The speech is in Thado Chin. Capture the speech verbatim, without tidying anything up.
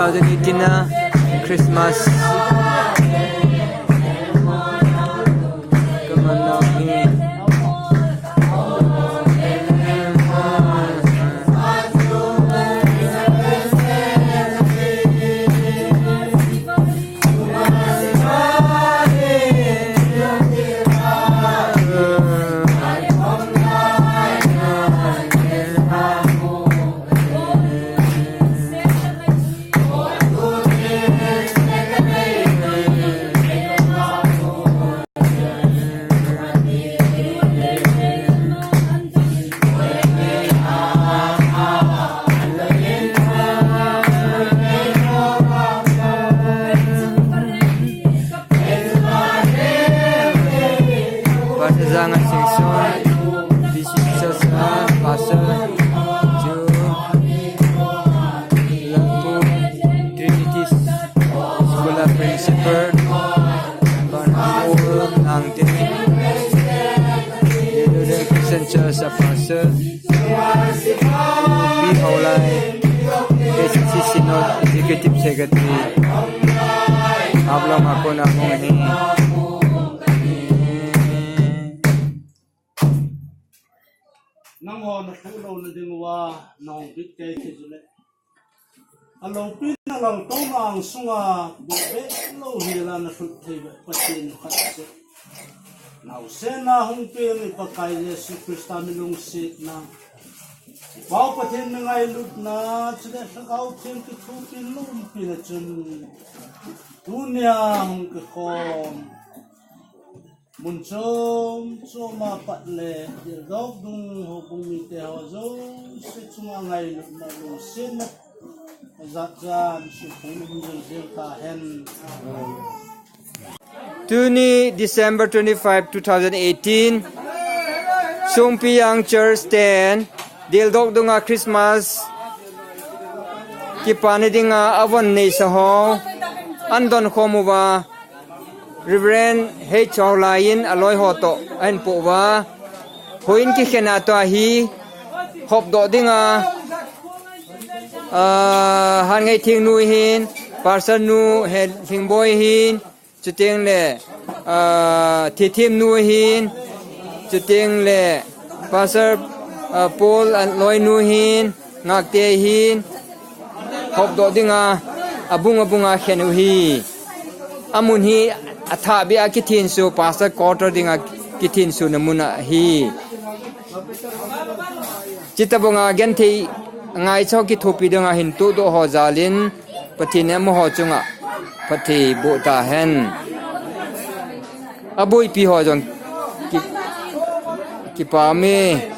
thousand eighteen na Christmas. Come on now, me. Pastor Zanga Singson, Bishop Sasa, Pastor Joe, Lampu, Trinity School Principal, Banapur, Nangte, Christian Church Pastor, Pi Haulai, A C C Synod Executive Secretary, Hablong Akon Among hi. Nangho na thu lo na ding uva, nahung bit kei thei chu le. A lopi na lal to na ang sunga, bu be lo hi la na thut thei ve Pathen khat se. Naosen na hung pe mi Pakai Jesu Christa mi lungsetna. Pau Pathen mi ngailutna, chule Lhagao Theng kithopina umpi na chun. Tunia hung kikhom. Mun chom chom a pat le, Dildok dung houbung mite ho jouse chunga ngailutna lungsetna jat jan suphong um jing jing ta hen. Tuni December twenty-five, two thousand eighteen, Songpiyang Church ten, Dildok dunga Christmas kipana dinga avon neisa ho, an don khom uva, Reverend H Chaulai in aloi ho toh ahin po uva. Houin kikhen a tua hi hopdoh dinga, ah, Hanngai Thing nu hin, Pastor nu, He Thingboi hin, chuteng le, ah, Thithem nu hin, chuteng le, Pastor, ah, Paul aloi nu hin, Ngakte hin, hopdoh dinga, abung abunga khen u hi. Amun hi athah beh a kithenso, Pastor Quarter dinga kithenso na mun ahi. Chita banga genthei ngaicha kithopi dinga hin todoh ho jalin, Pathen in amaho chunga phatthei boh ta hen. Aboipi ho jong ki, kipah e.